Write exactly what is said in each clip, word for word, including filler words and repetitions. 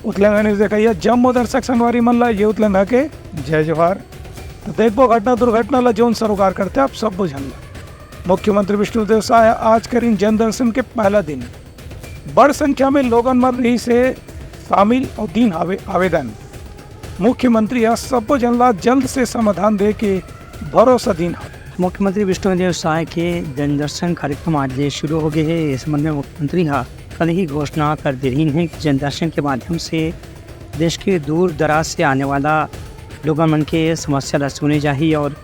उतलंघा news देखइया जम्मो दर्शक संगवारी मन ला ये उतलंघा के जय जोहार। तो देखबो घटना दुर्घटना ला जोन सरोकार करथे आप सब बुझन ला। मुख्यमंत्री विष्णुदेव साय आज करिन जनदर्शन के पहला दिन। बड़ संख्या में लोगन मन रहिस हे शामिल अउ दीन हावे आवेदन। मुख्यमंत्री ह सब्बो जन ला जल्द से समाधान दे के भरोसा दीन हावे। मुख्यमंत्री विष्णुदेव साय के जनदर्शन कार्यक्रम आज ले शुरू हो गए हे। इस संबंध में मुख्यमंत्री ह कल ही घोषणा कर दे रहिन हे कि जनदर्शन के माध्यम से देश के दूर दराज से आने वाला लोगन मन के समस्या ला सुने जाही और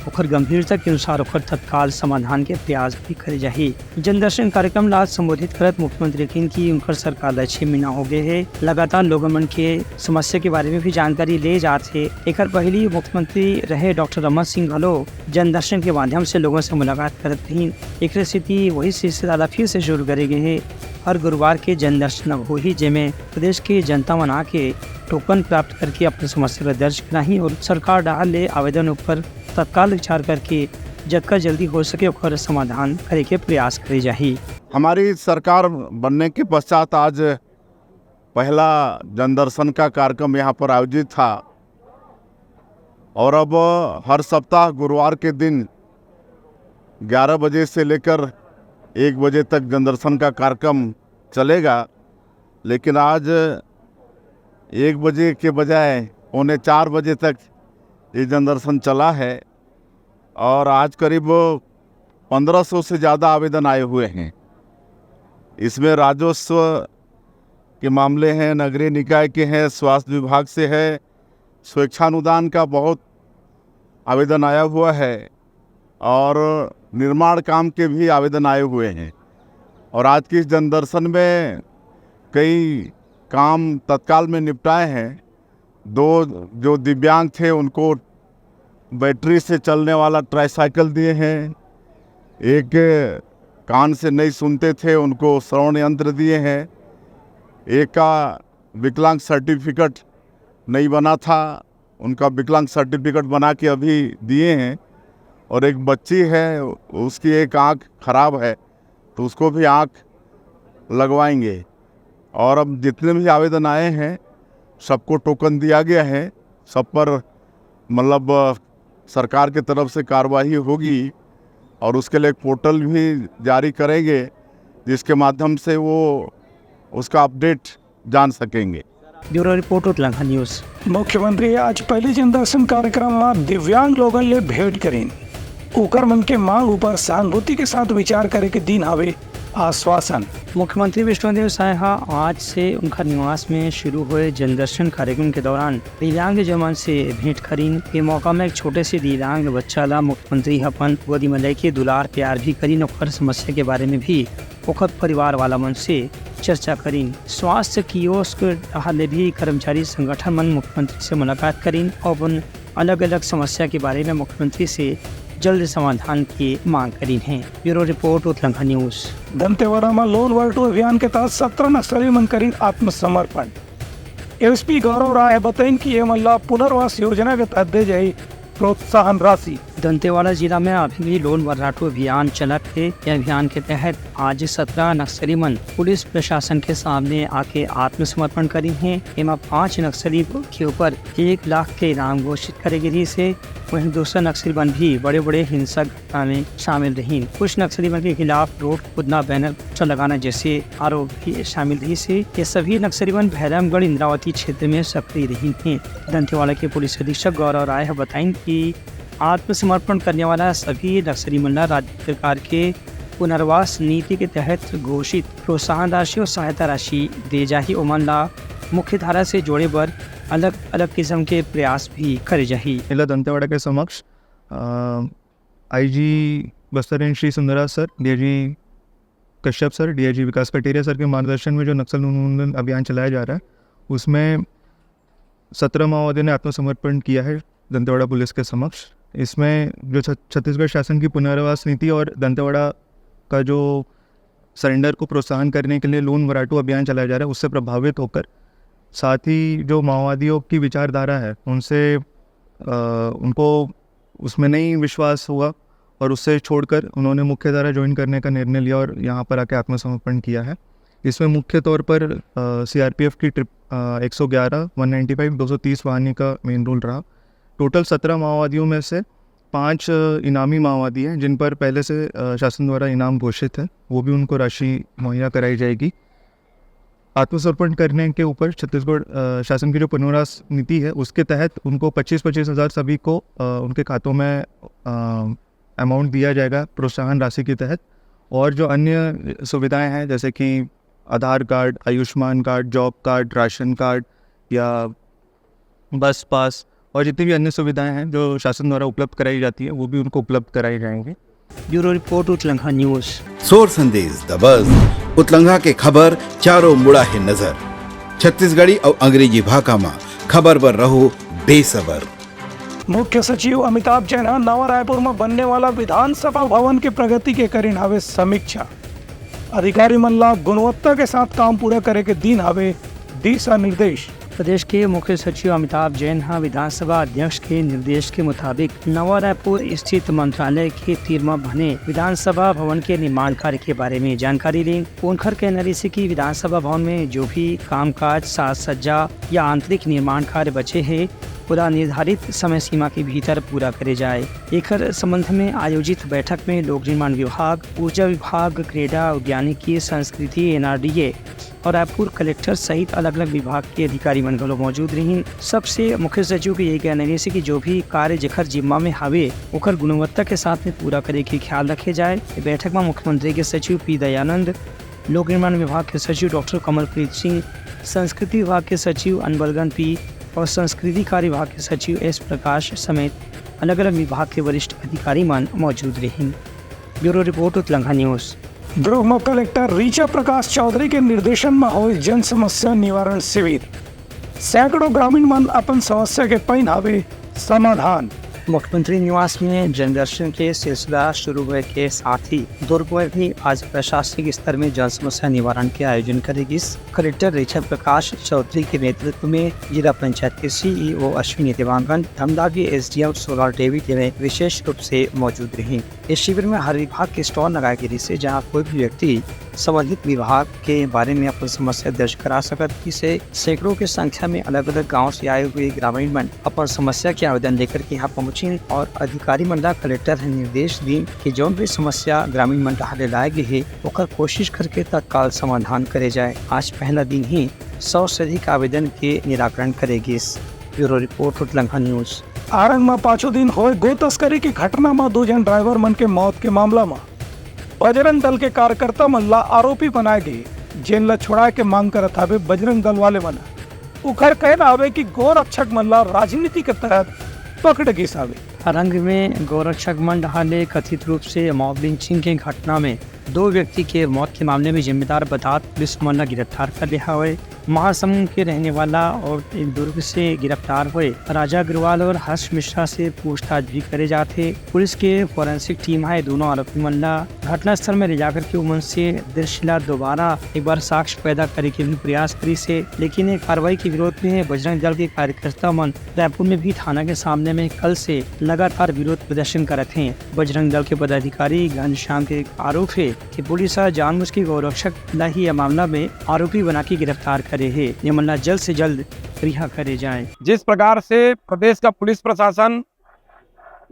ओकर गंभीरता के अनुसार ओकर तत्काल समाधान के प्रयास भी करे जाही। जनदर्शन कार्यक्रम ला संबोधित करत मुख्यमंत्री कहिन कि उनकर सरकार ला छह महीना हो गए हे, लगातार लोगन मन के समस्या के बारे में भी जानकारी ले जात हे। एकर पहली मुख्यमंत्री रहे डॉक्टर रमन सिंह घलो जनदर्शन के माध्यम से लोगन से मुलाकात करत रहिन। एकरे सेती वही सिलसिला ला फिर से शुरू करे गए हे। हर गुरुवार के जनदर्शन अब होही, जेमे प्रदेश के जनता मन आके टोकन प्राप्त करके अपन समस्या ला दर्ज कराही और सरकार डहार ले आवेदन ऊपर तत्काल विचार करके जतका जल्दी हो सके ओकर समाधान करे के प्रयास करे जाही। हमारी सरकार बनने के पश्चात आज पहला जनदर्शन का कार्यक्रम यहाँ पर आयोजित था और अब हर सप्ताह गुरुवार के दिन ग्यारह बजे से लेकर एक बजे तक जनदर्शन का कार्यक्रम चलेगा। लेकिन आज एक बजे के बजाय पौने चार बजे तक ये जनदर्शन चला है और आज करीब पन्द्रह सौ से ज़्यादा आवेदन आए हुए हैं। इसमें राजस्व के मामले हैं, नगरीय निकाय के हैं, स्वास्थ्य विभाग से है, स्वेच्छानुदान का बहुत आवेदन आया हुआ है और निर्माण काम के भी आवेदन आए हुए हैं। और आज के इस जनदर्शन में कई काम तत्काल में निपटाए हैं। दो जो दिव्यांग थे उनको बैटरी से चलने वाला ट्राईसाइकिल दिए हैं, एक कान से नहीं सुनते थे उनको श्रवण यंत्र दिए हैं, एक का विकलांग सर्टिफिकेट नहीं बना था, उनका विकलांग सर्टिफिकेट बना के अभी दिए हैं, और एक बच्ची है उसकी एक आँख खराब है तो उसको भी आँख लगवाएंगे। और अब जितने भी आवेदन आए हैं सबको टोकन दिया गया है, सब पर मतलब सरकार की तरफ से कार्रवाई होगी और उसके लिए एक पोर्टल भी जारी करेंगे जिसके माध्यम से वो उसका अपडेट जान सकेंगे। Bureau report, Utlangha news. मुख्यमंत्री आज पहली जनदर्शन कार्यक्रम में दिव्यांग लोगन ले भेंट करिन। उकर मन के मांग ऊपर सहानुभूति के साथ विचार करे के दिन हवे आश्वासन। मुख्यमंत्री विष्णुदेव साय ह आज से उनका निवास में शुरू हुए जनदर्शन कार्यक्रम के दौरान दिव्यांग जमन से भेंट करिन। ये मौका में एक छोटे से दिव्यांग बच्चा ला मुख्यमंत्री ह अपन गोदी में लेके दुलार प्यार भी करिन, ओकर समस्या के बारे में भी ओकर परिवार वाला मन से चर्चा करिन। स्वास्थ्य कियोस्क डहार ले भी कर्मचारी संगठन मन मुख्यमंत्री से मुलाकात करिन और अपन अलग-अलग समस्या के बारे में मुख्यमंत्री से जल्द समाधान के मांग करिन हे। Bureau report, Utlangha news. Dantewada में लोन वराटू अभियान के तहत सत्रह नक्सली मन करिन आत्मसमर्पण। एसपी गौरव राय बताइन कि ये मन ला पुनर्वास योजना के तहत दे जाही प्रोत्साहन राशि। दंतेवाड़ा जिला में अभी भी लोन वराटू अभियान चलत हे। ये अभियान के तहत आज सत्रह नक्सली मन पुलिस प्रशासन के सामने आके आत्मसमर्पण करिन हे। एमा पांच नक्सली के ऊपर एक लाख के इनाम घोषित करे गे रिहिस हे। वहीं दूसरा नक्सली मन भी बड़े-बड़े हिंसक घटना में शामिल रहिन। कुछ नक्सली मन के खिलाफ रोड कूदना, बैनर, पोस्टर लगाना जैसे आरोप भी शामिल रहिस हे। ये सभी नक्सली मन भैरमगढ़ इंद्रावती क्षेत्र में सक्रिय रहिन हे। दंतेवाड़ा के पुलिस अधीक्षक गौरव राय ह बताइन कि आत्मसमर्पण करने वाला सभी नक्सली मन ला राज्य सरकार के पुनर्वास नीति के तहत घोषित प्रोत्साहन राशि और सहायता राशि दे जाही। ओमन ला मुख्य धारा से जोड़े बर अलग-अलग किस्म के प्रयास भी करे जाही। जिला दंतेवाड़ा के समक्ष, अ, IG Bastar range Shri Sundarraj sir, DIG Kashyap sir, DIG Vikas Kateria sir के मार्गदर्शन में जो नक्सल उन्मूलन अभियान चलाया जा रहा है, उसमें सत्रह माओवादियों ने आत्मसमर्पण किया है दंतेवाड़ा पुलिस के समक्ष। इसमें जो छ-, छत्तीसगढ़ शासन की पुनर्वास नीति और दंतेवाड़ा का जो सरेंडर को प्रोत्साहन करने के लिए लोन वराटू अभियान चलाया जा रहा है, उससे प्रभावित होकर साथ ही जो माओवादियों की विचारधारा है, उनसे, अ, उनको उसमें नहीं विश्वास हुआ और उससे छोड़कर उन्होंने मुख्यधारा ज्वाइन करने का निर्णय लिया और यहाँ पर आके आत्मसमर्पण किया है। इसमें मुख्य तौर पर सीआरपीएफ की ट्रिप एक सौ ग्यारह, वन नाइन्टी फ़ाइव, दो सौ तीस वाहनी का मेन रोल रहा। टोटल सत्रह माओवादियों में से पांच इनामी माओवादी हैं, जिन पर पहले से शासन द्वारा इनाम घोषित है, वो भी उनको राशि मुहैया कराई जाएगी। आत्मसमर्पण करने के ऊपर छत्तीसगढ़ शासन की जो पुनर्वास नीति है, उसके तहत उनको पच्चीस पच्चीस हज़ार सभी को उनके खातों में अमाउंट दिया जाएगा प्रोत्साहन राशि के तहत। और जो अन्य सुविधाएं हैं, जैसे कि Aadhaar card, Ayushman card, job card, ration card या बस पास और जितनी भी अन्य सुविधाएं हैं जो शासन द्वारा उपलब्ध कराई जाती है, वो भी उनको उपलब्ध कराई जाएंगी। Bureau report, Utlangha news. सोर संदेश दबस, उतलंघा के खबर चारों मुड़ा है नजर। छत्तीसगढ़ी और अंग्रेजी भाखा मा खबर बर रहो बेसबर। मुख्य सचिव अमिताभ जैन ह नवा रायपुर म बनने वाला विधानसभा भवन के प्रगति के करिन हवे समीक्षा। अधिकारी मन ला गुणवत्ता के साथ काम पूरा करे के दीन हवे दिशा निर्देश। प्रदेश के मुख्य सचिव अमिताभ जैन ह विधानसभा अध्यक्ष के निर्देश के मुताबिक नवा रायपुर स्थित मंत्रालय के तीर म बने विधानसभा भवन के निर्माण कार्य के बारे में जानकारी लीन। उनकर कहना रहिसे कि विधानसभा भवन में जो भी कामकाज, साज सज्जा या आंतरिक निर्माण कार्य बचे हे, ओला निर्धारित समय सीमा के भीतर पूरा करे जाए। एकर संबंध में आयोजित बैठक में लोक निर्माण विभाग, ऊर्जा विभाग, क्रीड़ा, उद्यानिकी, संस्कृति, एनआरडीए और रायपुर कलेक्टर सहित अलग-अलग विभाग के अधिकारी मन घलो मौजूद रहिन। सबसे मुख्य सचिव के ये कहना रहिसे कि जो भी कार्य जेकर जिम्मा में हवे, ओकर गुणवत्ता के साथ में पूरा करे के ख्याल रखे जाए। बैठक में मुख्यमंत्री के सचिव पी दयानंद, लोक निर्माण विभाग के सचिव डॉक्टर कमलप्रीत सिंह, संस्कृति विभाग के सचिव अनबलगन पी और संस्कृति कार्य विभाग के सचिव एस प्रकाश समेत अलग-अलग विभाग के वरिष्ठ अधिकारी मन मौजूद रहिन। Bureau report, Utlangha news. Durg म कलेक्टर ऋचा प्रकाश चौधरी के निर्देशन म होय जन समस्या निवारण शिविर। सैकड़ों ग्रामीण मन अपन समस्या के पइन हावे समाधान। मुख्यमंत्री निवास में जनदर्शन के सिलसिला शुरू होए के साथ ही दुर्ग में भी आज प्रशासनिक स्तर में जन समस्या निवारण के आयोजन करे गिस। कलेक्टर ऋचा प्रकाश चौधरी के नेतृत्व में जिला पंचायत के सीईओ अश्विनी देवांगन, धमदागी एसडीएम सोलर डेविड विशेष रूप से मौजूद रही। इस शिविर में हर विभाग के स्टॉल लगाए गे रहिसे, जहां कोई भी व्यक्ति संबंधित विभाग के बारे में अपन समस्या दर्ज करा सकत हे। सैकड़ों के संख्या में अलग-अलग गांव से आए हुए ग्रामीण मन अपन समस्या के आवेदन लेकर के यहां पहुंचिन और अधिकारी मन ला कलेक्टर ह निर्देश दीन कि जौन भी समस्या ग्रामीण मन डहार ले लाए गे हे, ओकर कोशिश करके तत्काल समाधान करे जाए। आज पहला दिन ही सौ से अधिक आवेदन के निराकरण करे गिस। Bureau report, Utlangha news. Arang म पाछू दिन होए गो तस्करी के घटना म दो झन ड्राइवर मन के मौत के मामला म बजरंग दल के कार्यकर्ता मन ला आरोपी बनाए गे, जेन ला छुड़ाए के मांग करत हावे बजरंग दल वाले मन। उखर कहना हावे कि गोरक्षक मन ला राजनीति के तहत पकड़ गिस हावे। आरंग में गोरक्षक मन डहार ले कथित रूप से मॉब लिंचिंग के घटना में दो व्यक्ति के मौत के मामले में जिम्मेदार बतात पुलिस मन ला गिरफ्तार कर लिया हवे। महासमुंद के रहने वाला और दुर्ग से गिरफ्तार हुए राजा अग्रवाल और हर्ष मिश्रा से पूछताछ भी करे जात हे। पुलिस के फॉरेंसिक टीम ह दोनों आरोपी मन ला घटनास्थल में ले जाकर के उमन से दृश्य ला दोबारा एक बार साक्ष्य पैदा करे के भी प्रयास करिस हे, लेकिन ये कार्रवाई के विरोध में बजरंग दल के कार्यकर्ता मन रायपुर में भी थाना के सामने में कल से लगातार विरोध प्रदर्शन करत हे। बजरंग दल के पदाधिकारी घनश्याम के आरोप हे कि पुलिस ह जानबूझ के गौरक्षक ला ही यह मामला में आरोपी बना के गिरफ्तार करे हे। ये मामला जल्द से जल्द रिहा करे जाए। जिस प्रकार से प्रदेश का पुलिस प्रशासन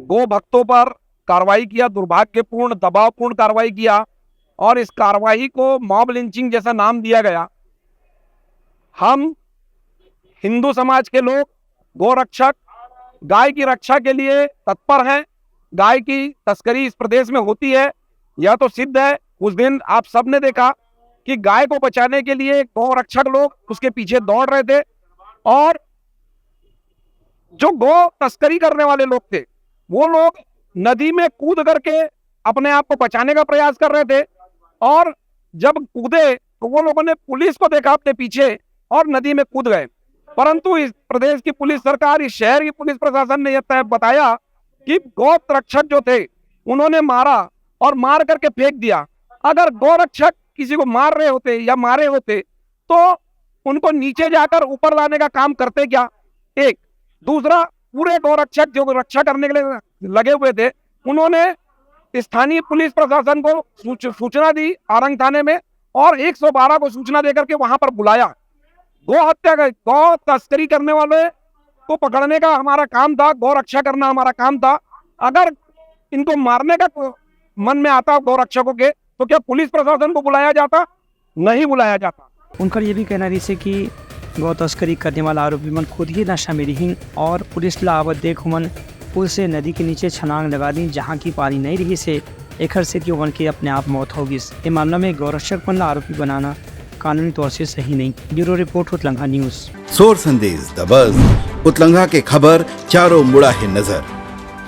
गो भक्तों पर कार्रवाई किया, दुर्भाग्यपूर्ण, दबावपूर्ण कार्रवाई किया और इस कार्रवाई को मॉब लिंचिंग जैसा नाम दिया गया। हम हिंदू समाज के लोग गोरक्षक, गाय की रक्षा के लिए तत्पर हैं। गाय की तस्करी इस प्रदेश में होती है, यह तो सिद्ध है। उस दिन आप सब ने देखा कि गाय को बचाने के लिए गौ रक्षक लोग उसके पीछे दौड़ रहे थे और जो गौ तस्करी करने वाले लोग थे, वो लोग नदी में कूद करके अपने आप को बचाने का प्रयास कर रहे थे और जब कूदे तो वो लोगों ने पुलिस को देखा अपने पीछे और नदी में कूद गए। परंतु इस प्रदेश की पुलिस सरकार, इस शहर की पुलिस प्रशासन ने यह तय बताया कि गौ रक्षक जो थे, उन्होंने मारा और मार करके फेंक दिया। अगर गौ रक्षक किसी को मार रहे होते या मारे होते तो उनको नीचे जाकर ऊपर लाने का काम करते क्या? एक। दूसरा, पूरे गौ रक्षक जो रक्षा करने के लिए लगे हुए थे, उन्होंने स्थानीय पुलिस प्रशासन को सूच-, सूचना दी आरंग थाने में और एक सौ बारह को सूचना देकर के वहां पर बुलाया। गौ हत्या का, गौ तस्करी करने वाले को पकड़ने का हमारा काम था, गौ रक्षा करना हमारा काम था। अगर इनको मारने का को-, मन में आता गौ रक्षकों के, तो क्या पुलिस प्रशासन को बुलाया जाता? नहीं बुलाया जाता। उनकर ये भी कहना रहिसे कि गौ तस्करी करने वाला आरोपी मन खुद ही नशा में रिहिन और पुलिस ला आवत देख ओमन पुल से नदी के नीचे छलांग लगा दिन, जहां की पानी नहीं रहिसे, एखर सेती ओमन के अपने आप मौत हो गिस। ए मामला में गौरक्षक मन ला आरोपी बनाना कानूनी तौर से सही नहीं। Bureau report, Utlangha news. सोर संदेश दबस, उतलंघा के खबर चारों मुड़ा हे नजर।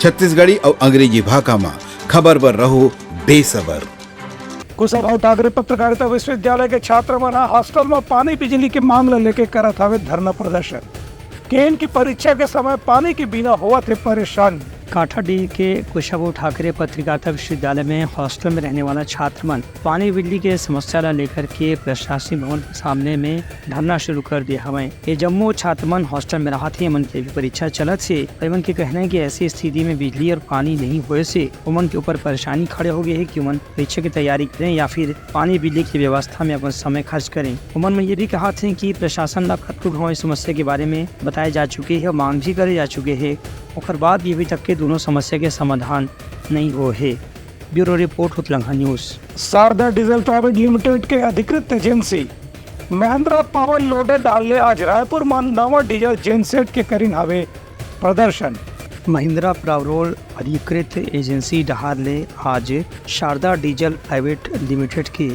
छत्तीसगढ़ी अउ अंग्रेजी भाखा म खबर बर रहो बेसबर। कुशाभाऊ ठाकरे पत्रकारिता विश्वविद्यालय के छात्र मन ह हॉस्टल म पानी बिजली के मांग ल लेके करत हवे धरना प्रदर्शन। केन की परीक्षा के समय पानी के बिना होवत हे परेशान। काठाडीह के कुशाभाऊ ठाकरे पत्रकारिता विश्वविद्यालय में हॉस्टल में रहने वाला छात्र मन पानी बिजली के समस्या ला लेकर के प्रशासनिक भवन के सामने में धरना शुरू कर दिए हवय। ये जम्मो छात्र मन हॉस्टल में रहत हे, एमन के भी परीक्षा चलत हे। एमन के कहना हे कि ऐसी स्थिति में बिजली और पानी नहीं होए से ओमन के ऊपर परेशानी खड़े हो गए हे कि ओमन परीक्षा की तैयारी करें या फिर पानी बिजली की व्यवस्था में अपन समय खर्च करें। ओमन में ये भी कहत हे कि प्रशासन ला कतको घाव इस समस्या के बारे में बताए जा चुके हे और मांग भी करे जा चुके हे, ओकर बाद भी अभी तक के दोनों समस्या के समाधान नहीं हो हे। Bureau report, Utlangha news. Sharda diesel private limited के अधिकृत एजेंसी महिंद्रा पावर लोडेड डाल ले आज रायपुर म नवा डीजल जेनसेट के करिन हावे प्रदर्शन। महिंद्रा पावर अधिकृत एजेंसी डहार ले आज शारदा डीजल प्राइवेट लिमिटेड के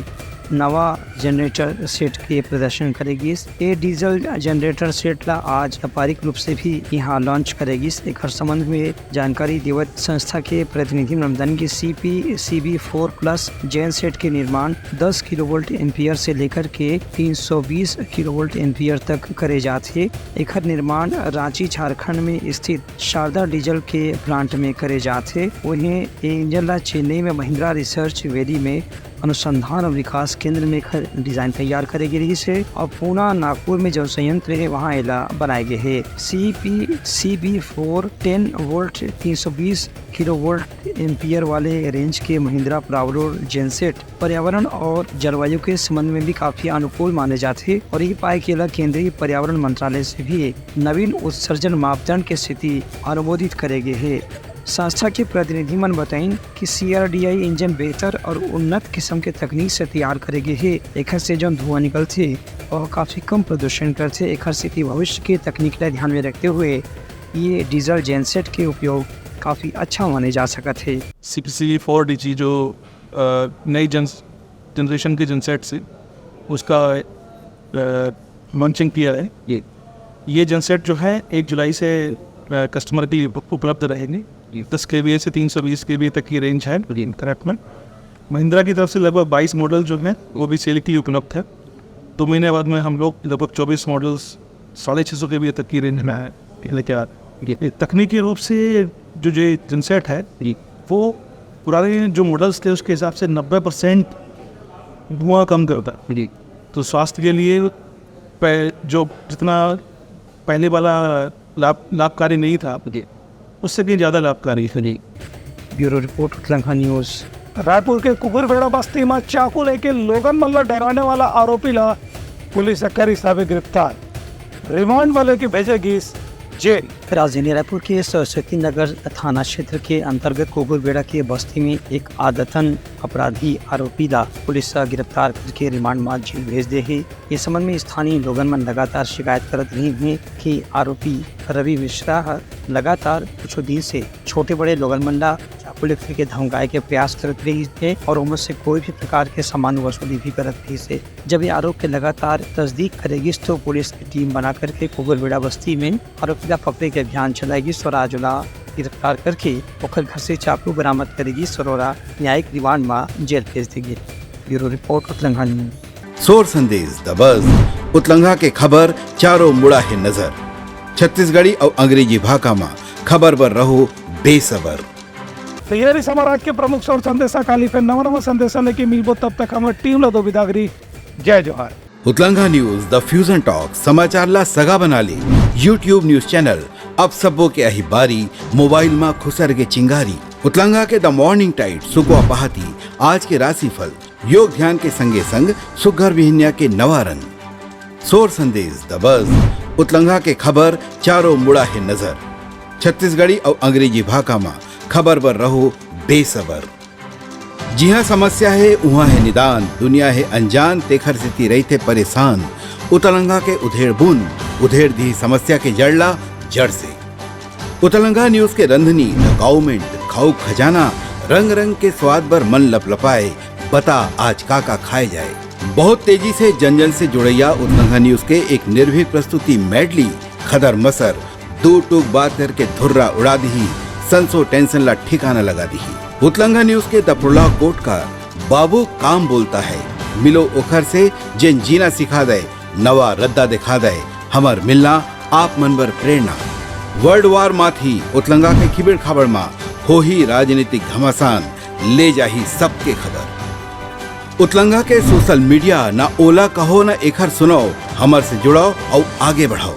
नवा जनरेटर सेट के प्रदर्शन करे गिस। ए डीजल जनरेटर सेट ला आज व्यापारिक रूप से भी यहाँ लॉन्च करे गिस। एकर संबंध में जानकारी देवत संस्था के प्रतिनिधि मन बताइन कि सीपी सीबी फोर प्लस जेनसेट के निर्माण दस किलोवोल्ट एम्पियर से लेकर के तीन सौ बीस किलोवोल्ट एम्पियर तक करे जात हे। एखर निर्माण रांची, झारखंड में स्थित शारदा डीजल के प्लांट में करे जात हे। वहीं ए इंजन ला चेन्नई में महिंद्रा रिसर्च वैली में अनुसंधान और विकास केंद्र में एखर डिजाइन तैयार करे गे रहिस हे और पूना, नागपुर में जो संयंत्र हे, वहां एला बनाए गे हे। सीपी सीबी फोर टेन वोल्ट तीन सौ बीस किलोवोल्ट एम्पियर वाले रेंज के महिंद्रा पावर जेनसेट पर्यावरण और जलवायु के संबंध में भी काफी अनुकूल माने जाथे और ये पाए के एला केंद्रीय पर्यावरण मंत्रालय से भी नवीन उत्सर्जन मापदंड के स्थिति अनुमोदित करे गे हे। संस्था के प्रतिनिधि मन बताइन कि सीआरडीआई इंजन बेहतर और उन्नत किस्म के तकनीक से तैयार करे गे हे। एखर से जौन धुआं निकलथे, वह काफी कम प्रदूषण करथे। एखर सेती भविष्य के तकनीक ला ध्यान में रखते हुए ये डीजल जेनसेट के उपयोग काफी अच्छा माने जा सकत हे। सीपीसी फोर डीजी जो, अ, नई जन-, जनरेशन के जेनसेट से उसका, अ, लॉन्चिंग किया है। ये, ये जेनसेट जो है एक जुलाई से, अ, कस्टमर के लिए उप-, उपलब्ध रहेंगे। दस केवीए से तीन सौ बीस केवीए तक की रेंज है। करेक्ट में महिंद्रा की तरफ से लगभग बाईस मॉडल जो हैं वो भी सेल के लिए उपलब्ध है। दो महीने बाद में हम लोग लगभग चौबीस मॉडल्स साढ़े छः सौ केवीए तक की रेंज में है, लेके आ रहे हैं। ये तकनीकी रूप से जो, जो जनसेट है, वो पुराने जो मॉडल्स थे उसके हिसाब से नब्बे परसेंट धुआं कम करता है। तो स्वास्थ्य के लिए पह-, जो जितना पहले वाला लाभ, लाभकारी नहीं था, उससे कहीं ज़्यादा लाभकारी है। Bureau report, Utlangha news. Raipur के कुकुरबेड़ा बस्ती म चाकू लेके लोगन मन ल डराने वाला आरोपी ल पुलिस ह करिस हावे गिरफ्तार। रिमांड म लेके भेजे गिस जेल। राजधानी रायपुर के सरस्वती नगर थाना क्षेत्र के अंतर्गत कुकुरबेड़ा के बस्ती में एक आदतन अपराधी आरोपी ला पुलिस ह गिरफ्तार करके रिमांड म जेल भेज दे हे। ये संबंध में स्थानीय लोगन मन लगातार शिकायत करत रहिन हे कि आरोपी रवि मिश्रा ह लगातार कुछ दिन से छोटे बड़े लोगन मन ला चाकू लेकर के धमकाए के प्रयास करत रहिस हे और ओमन से कोई भी प्रकार के सामान वसूली भी करत रहिस हे। जब ये आरोप के लगातार तस्दीक करे गिस, तो पुलिस की टीम बना करके कुकुरबेड़ा बस्ती में आरोपी ला पकड़े के अभियान चलाए गिस और आज ओला गिरफ्तार करके ओकर घर से चाकू बरामद करे गिस और ओला न्यायिक रिमांड म जेल भेज दे गिस। Bureau report, Utlangha news. सोर संदेश दबस, उतलंघा के खबर चारों मुड़ा हे नजर। छत्तीसगढ़ी अउ अंग्रेजी भाखा म खबर बर रहो बेसबर। तो ये रहिस हमर आज के प्रमुख सोर संदेशा। काली फिर नवा नवा संदेशा लेके मिलबो, तब तक हमर टीम ला दो बिदागरी। जय जोहार। उतलंघा न्यूज, द फ्यूजन टॉक, समाचार ला सगा बना ले। YouTube न्यूज चैनल, अब सबो के अही बारी, मोबाइल मा खुसर के चिंगारी। उतलंघा के द मॉर्निंग टाइड, सुकवा पहाती, आज के राशिफल, योग ध्यान के संगे संग सुग्घर बिहनिया के नवा रंग। सोर संदेश दबस, उतलंघा के खबर चारों मुड़ा हे नजर। छत्तीसगढ़ी अउ अंग्रेजी भाखा म खबर बर रहो बेसबर। जिहां समस्या हे, उहां हे निदान, दुनिया हे अनजान, तेखर सेती रहिथे परेशान। उतलंघा के उधेड़ बुन, उधेड़ दिही समस्या के जड़ ला जड़ से। उतलंघा न्यूज के रंधनी, द काउमेंट, खाऊ खजाना, रंग रंग के स्वाद बर मन लपलपाए, बता आज का का खाए जाए। बहुत तेजी से जन जन से जुड़ैया उतलंघा न्यूज के एक निर्भीक प्रस्तुति मेडली, खदर मसर, दू टूक बात करके धुर्रा उड़ा दिही, संसो टेंशन ला ठिकाना लगा दिही। उतलंघा न्यूज के द प्रोलॉग कोट का बाबू काम बोलता है, मिलो ओखर से जेन जीना सिखा दे, नवा रद्दा दिखा दे, हमर मिलना आप मन बर प्रेरणा। वर्ल्ड वार माथी उतलंघा के खिबेड़ खाबड़ मा होही राजनीतिक घमासान, ले जाही सबके खबर। उतलंघा के सोशल मीडिया ना ओला कहो ना एखर सुनाओ, हमर से जुड़ाओ अउ आगे बढ़ाओ।